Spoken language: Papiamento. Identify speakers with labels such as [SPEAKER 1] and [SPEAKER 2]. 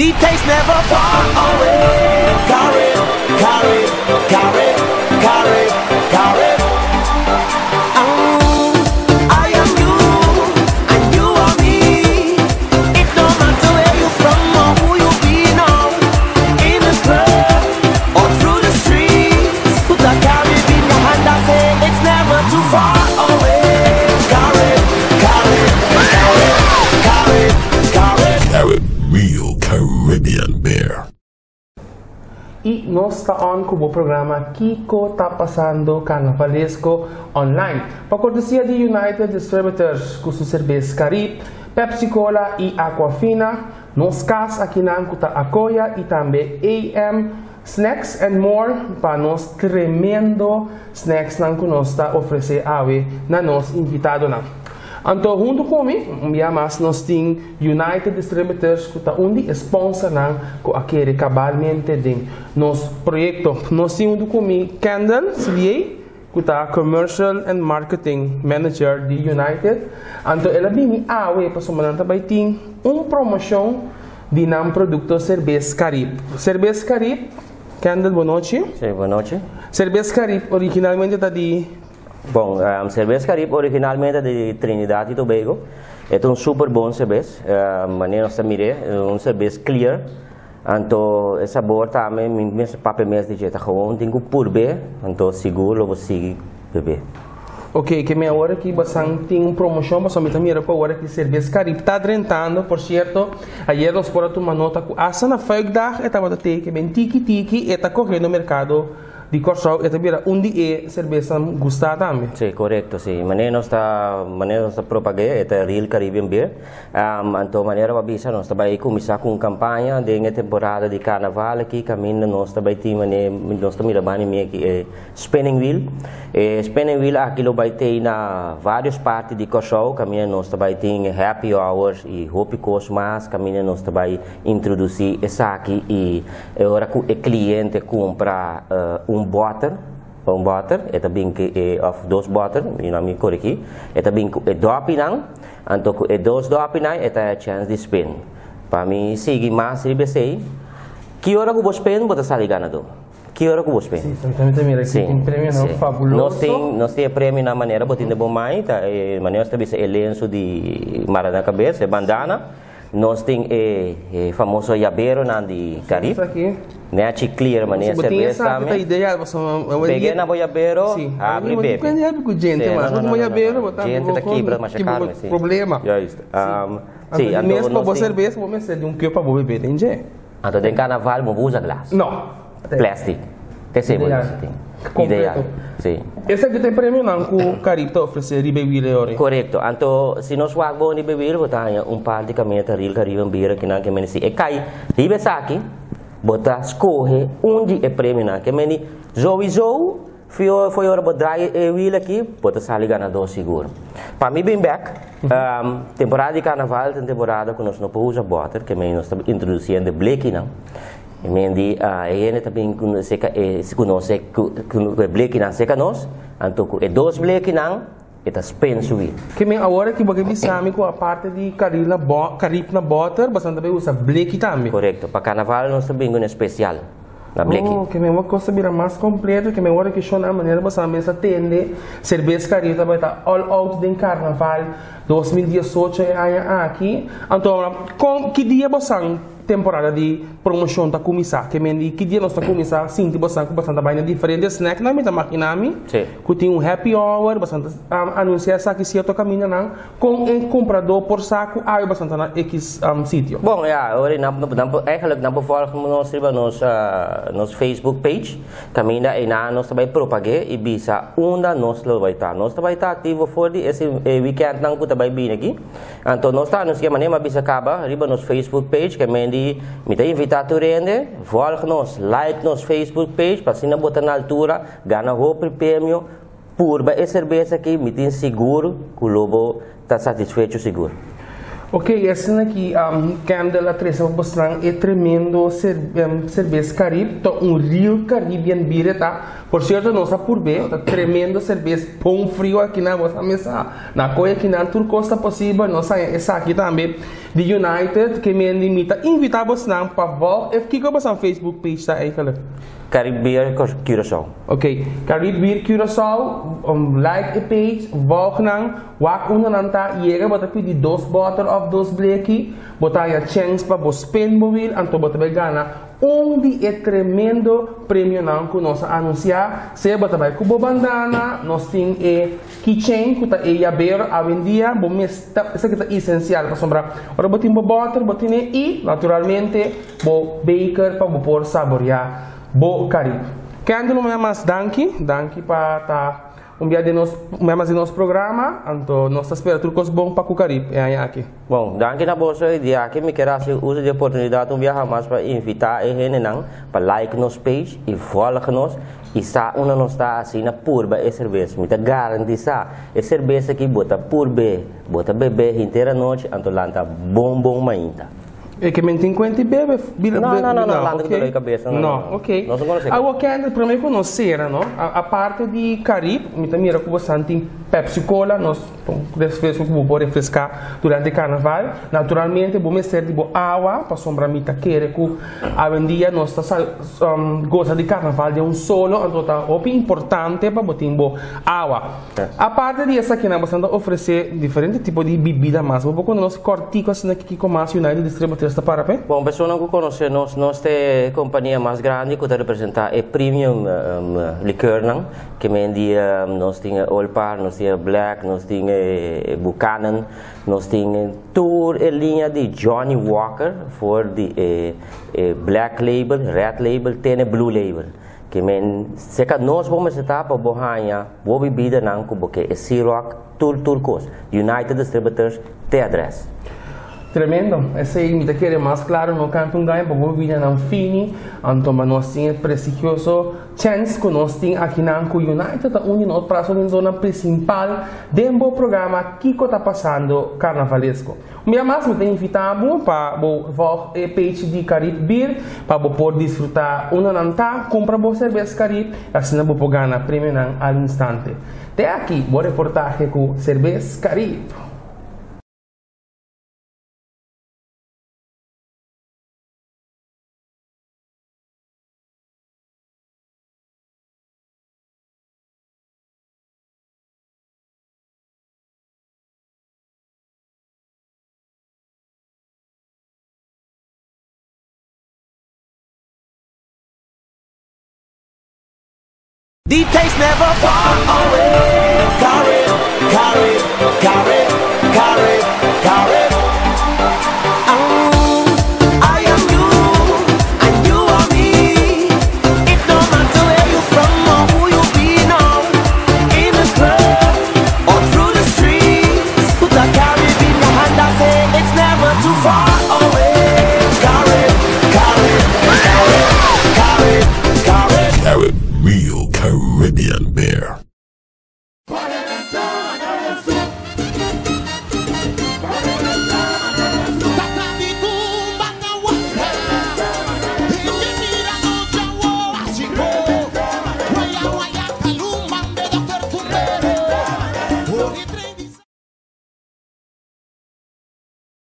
[SPEAKER 1] The taste never far away. Carib, Carib, Carib, Carib, Carib. Oh, I am you, and you are me. It don't matter where you from or who you be now. In the club or through the streets. Put a Carib in your hand and say it's never too far away. Carib, Carib, Carib, Carib, Carib.
[SPEAKER 2] Carib Real Caribbean Beer.
[SPEAKER 3] I nos ta on ku bo programa Kiko Ta Pasando Karnavalesko Online. Pa kortesia di United Distributors ku su serbes Carib, Pepsi Cola i Aquafina, nos kas akinan ku ta Akoya i tambe AM Snacks and More pa nos tremendo snacksnan ku nos ta ofresé awe na nos invitadonan. Anto huntu ku mi, un bia mas nos tin United Distributors ku ta un di e sponsornan ku a kere kabalmente den nos proyekto. Nos tin huntu ku mi Kendall Siliey ku ta Commercial and Marketing Manager di United. Anto el a bini awe pasobra nan ta bai tin un promoshon di nan produkto Serbes Carib. Serbes Carib, Kendall bon nochi.
[SPEAKER 4] Sí, bon nochi.
[SPEAKER 3] Serbes Carib originalmente ta di.
[SPEAKER 4] Bon, serbes Carib originalmente di Trinidad y Tobago. E ta un super bon serbes, manera nos ta mir'é, un serbes clear. Anto e sabor tambe, mi mes papia mes di dje, ta gewoon tin ku purb'é, anto sigur lo bo sigui beb'é.
[SPEAKER 3] Ok, ke mi awor aki basan tin un promoshon, pasobra mi ta mira ku awor aki serbes Carib ta drentando. Por sierto, ayer nos por a tuma nota ku asta na Fuikdag e tabata teken ben tiki tiki e ta kohiendo merkado. Di Kòrsou e ta bira un di e serbesanan gustá tambe.
[SPEAKER 4] Sí, korekto, sí. Manera nos ta, manera nos ta propag'é e ta Real Caribbean Beer. Anto manera bo a bisa nos ta bai kuminsá ku un kampaña den e temporada di karnaval aki kaminda nos ta bai tin manera nos ta mira bani mi aki e spinning wheel. E spinning wheel aki lo bai tei na vários parti di Kòrsou kaminda nos ta bai tin happy hours i hopi kos mas kaminda nos ta bai introdusí esaki i E ora ku e kliente kumpra un bòter, un bòter, e ta bin ku e, òf dos bòter, mi no mi korigí, e ta bin ku e dòpinan, anto ku e dos dòpinan e ta chèns di spin. Pa mi sigui mas riba esei, ki ora ku bo spin bo ta sali ganadó. Ki ora ku bo spin.
[SPEAKER 3] Sí, mi ta mira aki tin premionan fabuloso.
[SPEAKER 4] Nos tin, nos tin e premionan manera bo tin den bo mai, ta e manera nos ta bisa e lensu di mara na kabes, e bandana. Nos tin e famoso yaberonan di Carib. Nechi clear manera
[SPEAKER 3] cerveza tambe.
[SPEAKER 4] Pega na bo yabero, habri bebe. Gente ta kibra masha carne si. Juist.
[SPEAKER 3] Si, anto nos tin.
[SPEAKER 4] Anto den carnaval bo usa glas. Plastic. Te bo usa tin.
[SPEAKER 3] Ideal.
[SPEAKER 4] Si.
[SPEAKER 3] Esaki ta e premionan ku Carib ta ofresé riba e wiel e ora.
[SPEAKER 4] Korekto. Anto si nos wak bon riba e wiel bo ta haña un par di kaminda ta ril Caribbean Beer akinan ke meni si e kai riba esaki bo ta skohe un di e premionan ke meni zowizo fo'i ora bo draai e wiel aki bo ta sali ganadó sigur. Pa mi bin bek temporada di karnaval ta un temporada ku nos no por usa bòter ke meni nos ta introdusiendo e blekinan. E men di, E hende ta bin ku seka e ku nos e ku e blekinan seka nos, anto ku e dos blekinan e ta spen su bida.
[SPEAKER 3] Ke men awor aki bo ke bisa mi ku aparte di karil na bo karib na bòter boso ta bay usa bleki tambe?
[SPEAKER 4] Korekto, pa karnaval nos ta bin ku un espesial na bleki.
[SPEAKER 3] Oh, ke men bo kos ta bira mas kompleto, ke men ora ki shon a manera boso a mes a tende serbes karib ta bay ta all out den karnaval 2018 e aña aki. Anto kon ki dia bosan Temporada di promocion ta cuminsa. Ke men di ki dia nos ta cuminsa sinti bosan cu bosan ta bay na diferente snacknan mi ta magina mi cu tin un happy hour bosan ta anuncia esaki cierto camindanan con e cumprador por sa cu awe bosan ta na X sitio.
[SPEAKER 4] Bon ya ora nan nan por eigenlijk nan por volg nos riba nos nos Facebook page caminda eynan nos ta bay propage y bisa unda nos lo bay ta. Nos ta bay ta activo for di ese weekendnan cu ta bay bini aki. Anto nos ta anuncia manera mi a bisa caba riba nos Facebook page ke men di mi ta invita tur hende volg nos like nos Facebook page pa asina bo ta na altura gana hopi premio purba e cerbeza aki mi tin sigur cu lo bo ta satisfecho sigur.
[SPEAKER 3] Ok y asina ki Kendall a trece pa bosnan e tremendo cerbeza Carib ta un real Caribbean beer e ta. Por cierto, nos a purbe, ta tremendo cerbes, bon friu aki na boso mesa. Na coy aki na tur cos ta posibel, nos a esaki tambe di United, ke men mi ta invita boso pa volg, even kiko boso Facebook page ta eigenlijk?
[SPEAKER 4] Carib Beer Curaçao.
[SPEAKER 3] Ok, Carib Beer Curaçao, like e page, volg nan, wak unda nan ta, yega bo ta pidi dos bottle of dos bleki, bo ta haya chance pa bo spin bo wheel, anto bo ta bay gana un di e tremendo premio nan ku nos a anuncia, sea bo ta bay ku bo bandana, nos tin e keychain ku ta e yabero awendia, bo mes, esaki ta esencial, pasobra, ora bo tin bo bottle, bo tin e, naturalmente, bo beker pa bo por saborea bo Carib. Kendall, un mas danki, danki pa ta un dia di nos, un mas di nos programa, anto nos ta spera tur cos bon pa ku Carib, e aña aki.
[SPEAKER 4] Bon, danki na boso di aki mi ke hasi uso di oportunidat un biaha mas pa invitá e hendenan pa like nos page i volg nos i sa unda nos ta asina purba e serbes. Mi ta garantisá e serbes aki bo ta purbe, bo ta bebe henter anochi anto lanta bon bon mainta.
[SPEAKER 3] E ke men tin kuenta i bebe?
[SPEAKER 4] No, no, no, no, lanta ku dolor di kabes, no,
[SPEAKER 3] No,
[SPEAKER 4] no, no.
[SPEAKER 3] Ok.
[SPEAKER 4] Nos no konosé.
[SPEAKER 3] Awo Kendall, promé ku nos sera, no? Aparte di Carib, mi ta mira ku boso tin Pepsi Cola, nos refresco ku bo por refreská durante karnaval. Naturalmente, bo mester di bo awa, pasobra mi ta kere ku awendia nos ta gosa di karnaval den un solo, anto ta hopi importante pa bo tin bo awa. Aparte di esaki nan boso ta ofresé diferente tipo di bibida mas. Bo por konta nos kòrtiku asina kiko mas United Distributors ta para p'e?
[SPEAKER 4] Bon, personanan ku konosé nos, nos ta e kompania mas grandi ku ta representá e premium likörnan. Ke men di nos tin e Old Par, nos tin e Black, nos tin e Buchanan, nos tin tur e liña di Johnnie Walker for di e Black Label, Red Label te na e Blue Label. Ke men seka nos bo mester ta pa bo haña bo bibidanan ku bo ke e Ciroc tur tur kos. United Distributors te adrès.
[SPEAKER 3] Tremendo. Esei mi ta kere mas klaro no kanta un gaña pa bo bibidanan fini, anto ma nos tin e prestigioso chèns ku nos tin akinan ku United ta un di nos patrosinadornan prinsipal den bo programa Kiko Ta Pasando Karnavalesko. Un bia mas mi ta invitá bo pa bo volg e page di Carib Beer pa bo por disfrutá unda nan ta, kumpra bo serbes Carib i asina bo por gana premionan al instante. Te aki bo reportahe ku Serbes Carib.
[SPEAKER 1] The taste never far away. Carib, Carib, Carib, Carib, Carib. I am you, and you are me. It don't matter where you from or who you be now. In the club or through the streets. Put a Carib in your hand and say it's never too far.